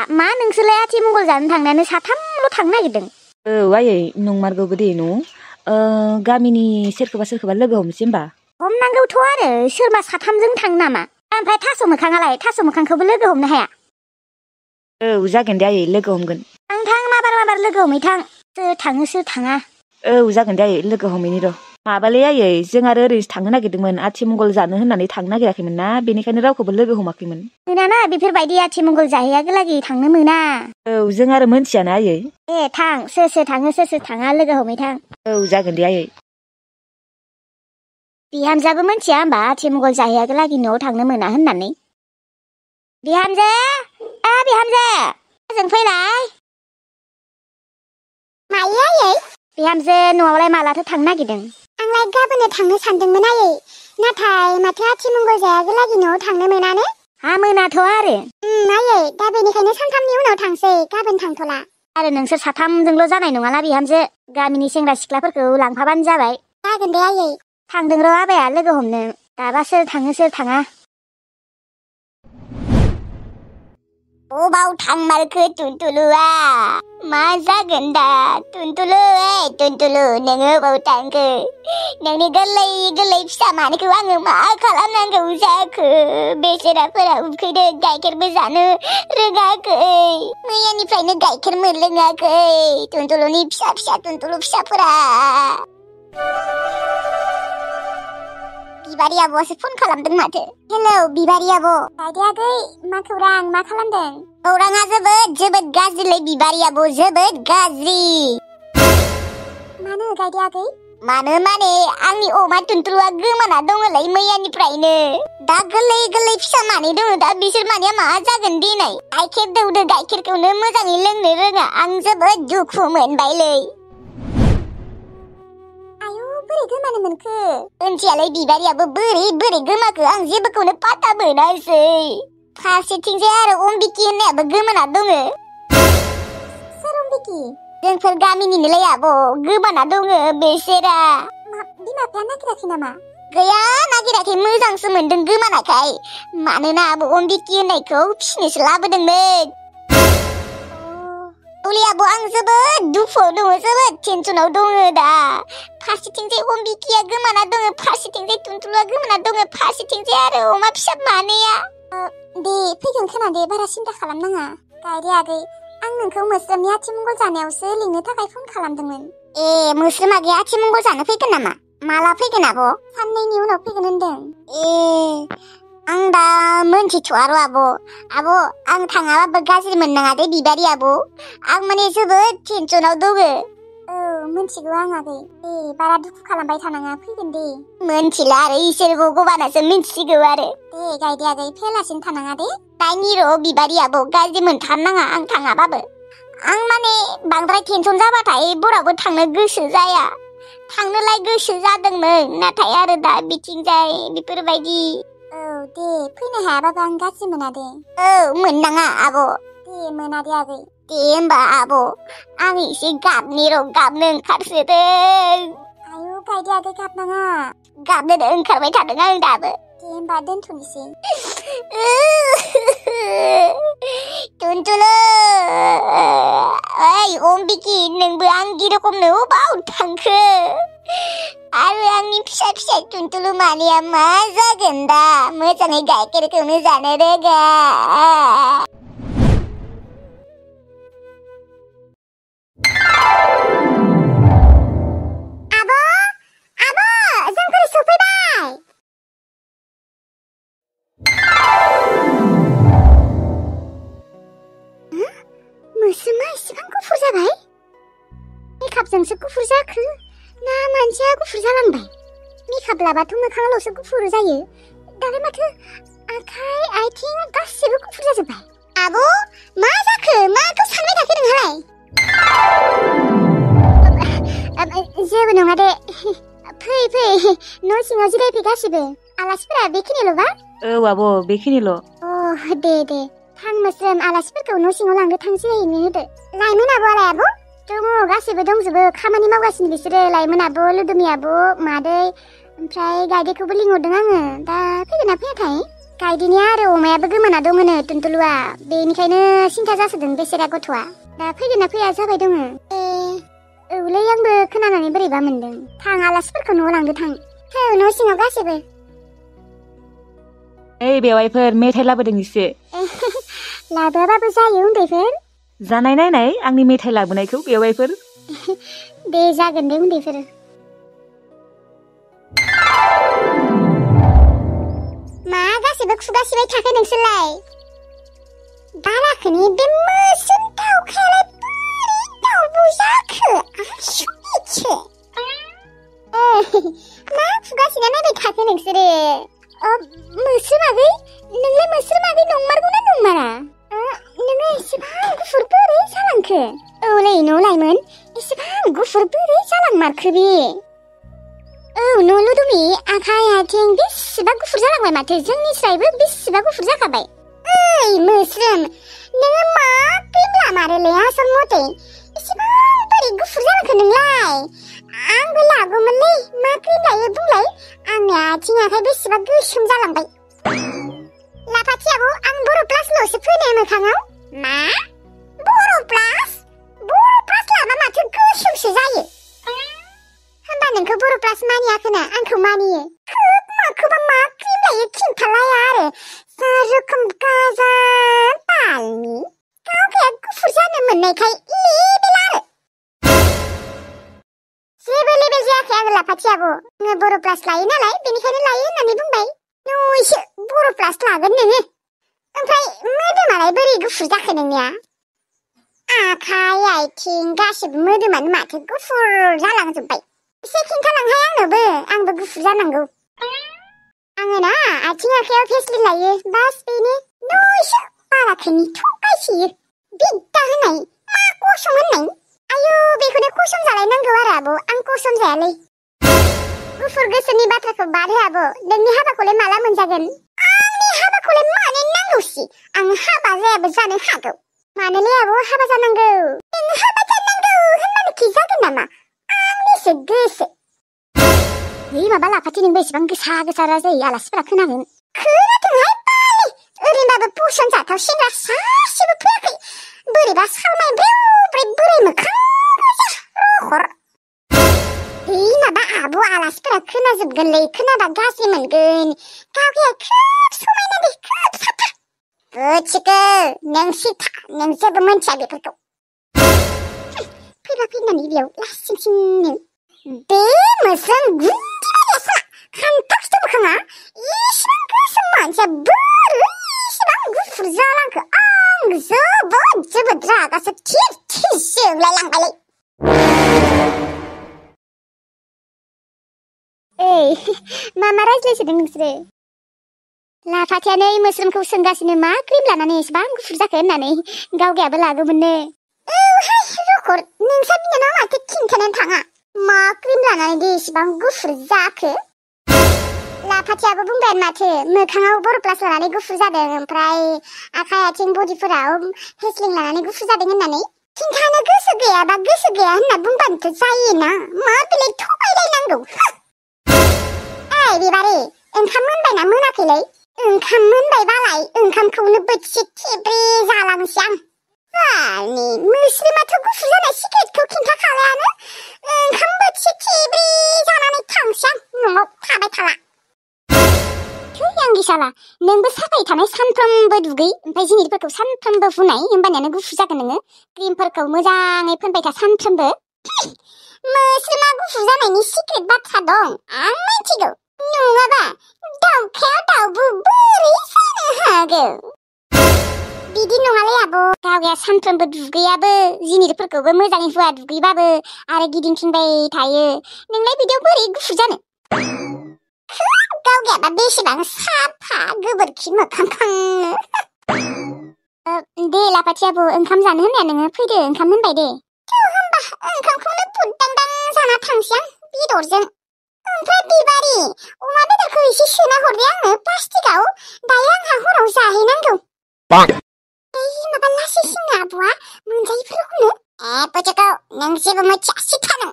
मा नोंसोरलाय आथिमंगल जानो थांनानै साथामल' थांनो नागिरदों? आयै नंमारगौबो दे न' गामिनि सोरखौबा लोगो हमनोसै होमबा? हमनांगौथ' आरो सोरबा साथामजों थाङो नामा? ओमफ्राय थास' मोखाङालाय थास' मोखांखौबो लोगो हमनो हाया? जागोन दे आयै लोगो हमगोन। थां माबार लोगो हमहैथां। सोर थाङो सोर थाङा। जागोन दे आयै लोगो हमैनि र'। माबालै आयै जों आरो ओरैसो थांनो नागिरदोंमोन आथिमंगल जानो होननानै थांनो नागिराखैमोन ना बेनिखायनो रावखौबो लोगो हमाखैमोन। मोनाना बेफोरबायदि आथिमंगल जाहैयागोलागै थांनो मोना। जों आरो मोनथियाना आयै। थां सोर थाङो सोर थाङा लोगो हमहैथां। जागोन दे आयै। बिहामजोआबो मोनथिया होमबा आथिमंगल जाहैयागोलागै न'आव थांनो मोना होननानै? बिहामजो बिहामजो ओजों फैलाय। मायो आयै? बिहामजो न'आवलाय मालाथो थांनो नागिरदों? आंलाय गाबोननो थांनो सानदोंमोन आयै, नाथाय माथो आथिमंगल जायागोलागै न'आव थांनो मोनानो? मोनाथ' आरो। आयै दा बेनिखायनो सानथामनि उनाव थांसै, गाबोन थांथ'ला। आरो नोंसोर साथामजोंल' जानाय नङाना बिहामजो, गामिनि सेंग्रा सिख्लाफोरखौ लांफाबानो जाबाय। जागोन दे आयै। थांदों र' आबाया लोगो हमनो, दाबा सोर थाङो सोर थाङा। अबाव थांमारखो टुनटुलुआ? मा जागोन दा टुनटुलु टुनटुलु नोङो अबाव थांखो? नोंनि गोरलै फिसा मानैखौ आङो मा खालामनांगौ जाखो? बेसेराफोरा उखैदों गाइखेरबो जानो रोङाखै, मैयानिफ्रायनो गाइखेर मोनलोङाखै टुनटुलुनि फिसा टुनटुलु फिसाफोरा। बिबारि आब'आसो फन खालामदों माथो। हेलौ बिबारि आब'। गायदे आगै मा खौरां, मा खालामदों? खौराङा जोबोद गाज्रिलै बिबारि आब', जोबोद गाज्रि। मानो गायदे आगै? मानो माने आंनि अमा टुनटुलुआ गोमाना दङलै मैयानिफ्रायनो। दा गोरलै फिसा मानै दङ, दा बिसोर मानैया मा जागोन देनाय? गाइखेर दौदो गाइखेरखौनो मोजाङै लोंनो रोङा, आं जोबोद दुखु मोनबायलै। बोरै गोमानो मोनखो? मिथियालै बिबारियाबो बोरै गोमाखो, आं जेबोखौनो पात्ता मोनासै। फारसेथिंजाय आरो अम्बिकी होननायाबो गोमाना दङ। सोर अम्बिकी? जोंफोर गामिनिनोलै आब', गोमाना दङ बेसेरा। बिमा बिफाया नागिराखै नामा? गैया नागिराखै, मोजांसो मोनदों गोमानायखाय। मानोना आब' अम्बिकी होननायखौ फिसिनोसो लाबोदोंमोन। अली आब' आं जोबोद दुखुआव दङ, जोबोद टेनसनाव दङ दा। फारसेथिंजाय अम्बिकीया गोमाना दङ, फारसेथिंजाय टुनटुलुआ गोमाना दङ, फारसेथिंजाय आरो अमा फिसा मानैया। दे फैगोन खोनादे, बारा सिन्था खालामनाङा। गायदे आगै, आं नोंखौ मोस्रोमनि आथिमंगल जानायावसो लिंनो थाखाय फन खालामदोंमोन। मोस्रोम आगैया आथिमंगल जानो फैगोन नामा? माला फैगोन आब'? साननैनि उनाव फैगोन होनदों। आं दा मोनथिथ'आ र' आब' आं थाङाबाबो गाज्रि मोननाङा दे बिबारि आब', आं माने जोबोद टेनसनाव दङ। मोनथिगौ आं आगै, बारा दुखु खालामबाय थानाङा, फैगोन दे। मोनथिला आरो इसोर भगबानासो मिथिसिगौ आरो। दे गायदे आगै फैयालासिनो थानाङा दे। नायनि र' बिबारि आब', गाज्रि मोनथारनाङा आं थाङाबाबो। आं माने बांद्राय टेनसन जाबाथाय बरावबो थांनो गोसो जाया। थांनोलाय गोसो जादोंमोन, नाथाय आरो दा बिथिंजाय बेफोरबायदि। दे फैनो हायाबाबो आं गाज्रि मोना दे। मोननाङा आब'। दे मोना दे आगै। दे होमबा आब', आं एसे गाबनि र', गाबनो ओंखारसोदों। आयु गायदे आगै गाबनाङा। गाबनो ओंखारबाय थादों आं दाबो। दे होमबा दोनथ'नोसै। टुनटुलु अम्बिकी, नोंबो आंनि रखमनो अबाव थांखो? आरो आंनि फिसा टुनटुलु मानैया मा जागोन दा? मोजाङै गाइखेरखौनो जानो रोङा। जोंफोर सफैबाय। मोस्रोमा इसेबां गुफुर जाबाय? मेकआपजोंसो गुफुर जाखो ना मानसिया गुफुर जालांबाय? मेकआप लाबाथ' मोखाङाल'सो गुफुर जायो, दालाय माथो आखाइ आथिं गासिबो गुफुर जाजोब्बाय। आब' मा जाखो? माखौ सानबाय थाखो नोंहालाय? जेबो नङा दे, फै न' सिङाव जिरायफै गासिबो। आलासिफोरा बेखिनिल'बा? आब' बेखिनिल'। दे थां मोस्रोम, आलासिफोरखौ न' सिङाव लांदो, थां जिरायहैनो होदो। लाइमोन आब'आलाय आब'? दङ गासिबो दंजोबो, खामानि मावगासिनो बिसोरो। लाइमोन आब', लुदुमि आब', मादै, ओमफ्राय गायदेखौबो लिंहरदों आङो। दा फैगोन ना फैयाथाय? गायदिनिया आरो अमायाबो गोमाना दङनो टुनटुलुआ बेनिखायनो सिन्था जासोदों बेसेरा गथ'आ दा फैगोनना फैया जाबाय दङ औलै आंबो खोनानानै बोरैबा मोनदों थां आलासिफोरखौ न'आव लांदो थां न' सिङाव गासैबो ओइ बेवाइफोर मेथाइ लाबोदों एसे लाबोआबाबो जायो उन्दैफोर जानाय नायनाय आंनि मेथाइ लाबोनायखौ बेवाइफोर दे जागोन दे उन्दैफोर मा गासैबो खुगा सिबाय थाखो नोंसोरलाय बाराखोनि बे मोसोम दाउखायालाय बोरै दाउब' जाखो आसुरितसो मा खुगा सिना नायबाय थाखो नोंसोरो मोस्रोमागै नोंलाय मोस्रोमागै नंमारगौना नंमारा नोङो एसेबां गुफुर बोरै जालांखो औलै न'लायमोन एसेबां गुफुर बोरै जालांमारखो बे न'लुदुमि आखाइ आथिं बेसेबा गुफुर जालांबाय माथो जोंनिस्रायबो बेसेबा गुफुर जाखाबाय ओइ मोस्रोम नोङो मा क्रिम लामारोलै आसल मथे एसेबां बोरै गुफुर जालांखो नोंलाय आंबो लागौमोनलै मा क्रिम लायो बुंलाय आंनि आथिं आखाइ बेसेबा गोसोम जालांबाय लाफाथियाबो आं बर' प्लासल'सो फोनो मोखाङाव मा बर' प्लास लाबा माथो गोसोमसो जायो होमबा नोंखौ बर' प्लास मानियाखैना आंखौ मानियो माखौबा मा क्रिम लायो खिन्थालाया आरो जा रोखोम गाजा बालनि गावगाया गुफुर जानो मोननायखाय लेबेल आरो जेबो लेबेल जायाखै आङो लाफाथियाबो आङो बर' प्लास लायो नालाय बेनिखायनो लायो होननानै बुंबाय नयसो बर' प्लास लागोन नोङो ओमफ्राय मोदोमालाय बोरै गुफुर जाखो नोंनिया आखाइ आथिं गासिबो मोदोमानो माथो गुफुर जालांजोब्बाय एसे खिन्थालांहाय आंबो गुफुर जानांगौ आङो ना आथिं आखायाव भेसलिन लायो बास बेनो नयसो बाराखैनि थगायसोयो बिद्दा होननाय मा कसम होननाय आयु बेखौनो कसम जालायनांगौ आरो आब' आं कसम जायालै गुफुर गोसोमनि बाथ्राखौ बाद हो आब' नोंनि हाबाखौलाय माला मोनजागोन आंनि हाबाखौलाय मानो नांगौसि आं हाबा जायाबो जानो हागौ मानोलै आब' हाबा जानांगौ नों हाबा जानांगौ होनबानो खि जागोन नामा आंनिसो गोसो माबा लाफाथि नोंबो एसेबां गोसा गोसा रायजायो आलासिफोरा खोनागोन खोनाथोंहाय बाले ओरैनोबाबो पसन जाथाव सेंग्रा सासेबो फैयाखै बोरैबा सालमाय ब्रेव बोरै मोखां गोजा रखर माबा आब' आलासिफोरा खोनाजोबगोनलै खोनाबा गाज्रि मोनगोन गावगाया खोब समायना दे खोब साफा गोथिखो नों सिथा नों जेबो मोनथिया बेफोरखौ फैबा फैनानै बेयाव लासिंसिंनो बे मोस्रोम गुन्दिबायदिया खान्था खिथु मोखाङा इसिबां गोसोम मानसिया बोरै इसिबां गुफुर जालांखो आं जोबोद रागासो थिर जोंलाय लांबायलै मा रायज्लायसोदों नोंसोरो लाफाथियानो मोस्रोमखौ सोंगासिनो मा क्रिम लानानै एसेबां गुफुर जाखो होननानै गावगायाबो लागौमोननो औहाय रखर नोंसा बिनानाव माथो खिन्थानानै थाङा मा क्रिम लानानै दे एसेबां गुफुर जाखो लाफाथियाबो बुंबाय माथो मोखाङाव बर' प्लास लानानै गुफुर जादों ओमफ्राय आखाइ आथिं बडिफोराव भेसलिन लानानै गुफुर जादों होननानै खिन्थानो गोसो गैयाबा गोसो गैया होनना बुंबानोथ' जायोना मा बेलाय थगायलायनांगौ बिबारे ओंखाम मोनबायना मोनाखैलै ओंखाम मोनबाय बालाय ओंखामखौनो बोथिसे थेब्रे जालांसै आं बालनि मोस्रोमाथ' गुफुर जानाय सिक्रेटखौ खिन्थाखालायानो ओंखाम बोथिसे थेब्रे जानानै थांसै आं न'आव थाबाय थाला आंगिसाला नोंबो साफायै थानाय सानफ्रोमबो दुगै ओमफ्राय जिनिरफोरखौ सानफ्रोमबो फुनाय होमबानियानो गुफुर जागोन नोङो क्रिमफोरखौ मोजाङै फोनबाय था सानफ्रोमबो मोस्रोमा गुफुर जानायनि सिक्रेट बाथ्रा दं आं मिथिगौ नङाबा दाउखाया दाउबो बोरै जानो हागौ बिदि नङालै आब' गावगाया सानफ्रोमबो दुगैयाबो जिनिरफोरखौबो मोजाङै हुआ दुगैबाबो आरो गिदिंथिंबाय थायो नोंलाय बिदियाव बोरै गुफुर जानो गावगायाबा बेसेबां साफा गोबोरखि मोखांखांनो दे लाफाथियाबो ओंखाम जानो होननाया नोङो फैदो ओंखाम मोनबाय दे होमबा ओंखामखौनो बुद्दांदां जाना थांसै आं बेदरजों ओमफ्राय बिबारि अमा बेदरखौ एसे सोना हरदे आंनो प्लास्टिकआव दायो आंहा हराव जाहैनांगौ माबा लासैसिनो आब'आ मोनजायैफोरखौनो पच'खौ नों जेबो मिथियासै थानो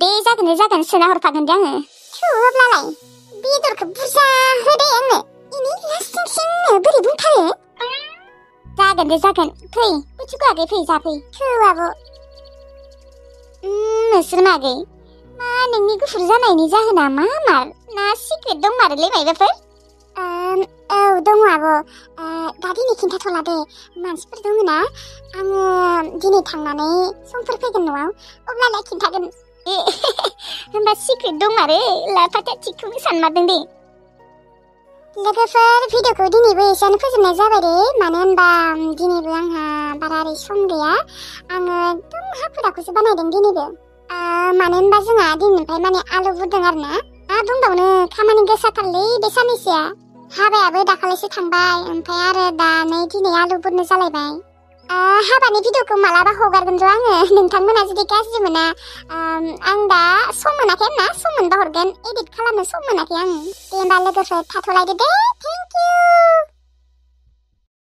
बे जागोन सोना हरफागोन दे आङो अब्लालाय बेदरखौ बुरजा होदे आंनो इनि लासिंसिंनो बोरै बुंथारो? जागोन दे जागोन फै बुथुखौ आगै फै जाफै थौ आब' नोंसोर मागै मा नोंनि गुफुर जानायनि जाहोना मा मार ना सिक्रेट दंमारोलै मायबाफोर? औ दङ आब' दा दिनै खिन्थाथ'ला दे मानसिफोर दङना आङो दिनै थांनानै समफोर फैगोन न'आव अब्लालाय खिन्थागोन होनबा सिक्रेट दंमारो लाफाथा थिगखौनो सानमारदों दे लोगोफोर भिडिअखौ दिनैबो एसेयावनो फोजोबनाय जाबाय दे मानो होनबा दिनैबो आंहा बारा ओरै सम गैया आङो एकदम हाखु दाखुसो बानायदों दिनैबो मानो होनबा जोंहा दिनैनिफ्राय माने आलु बुरदों आरोना बुंबावनो खामानि गोसाथारलै बे साननैसोआ हाबायाबो दाखालिसो थांबाय ओमफ्राय आरो दा नै दिनै आलु बुरनो जालायबाय हाबानि भिडिअखौ मालाबा हगारगोन र' आङो नोंथांमोना जुदि गाज्रि मोना आं दा सम मोनाखै आरोना सम मोनबा हरगोन एडिट खालामनो सम मोनाखै आं दे होमबा लोगोफोर थाथ'लायदो दे थेंक इउ